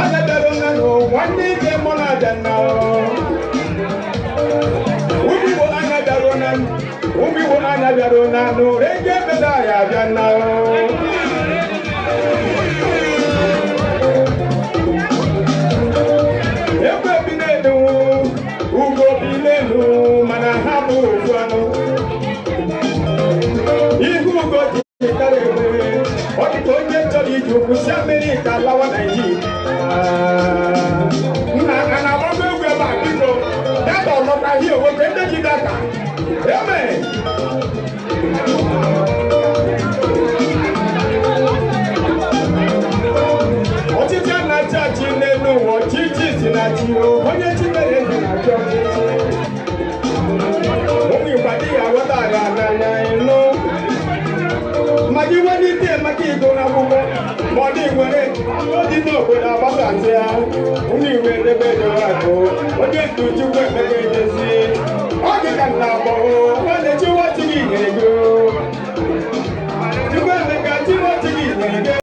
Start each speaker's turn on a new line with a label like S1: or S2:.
S1: Anya bịara nanụ, nwanne ike mụ na-abịa nna. Ụmụ Igbo, anya bịara nanụ. Ụmụ Igbo, anya bịara nanụ. Reggae Messiah abịa nna. Egbe bi n'elu, ugo bi n'elu, mana ha bụ ofu anụ. Ihu ugo ji kara egbe, ọ dị ka onye chọrọ iji ụkwụ si Amerịka lawa Naijiria. Nna, a na-agbakọ egwu ebe a. Biko, data ọnọkwa hie nwoke ndị ji data eme. Ọchịchị a na-achị achị n'elu ụwa, ọchịchị si na chi o. Onye chi mere eze na-achị ọchịchị. Ụmụ Igbo adịghị aghọta agha n'anya ịnụ maka iwelite, maka ịgụ n'akwụkwọ, ma ọ dị nwere oji n'obodo agbasasị ya. Ụmụ Igbo, edebe edowe akụ onye ndu Chukwu Emeka Edozie ọ dị ka nna.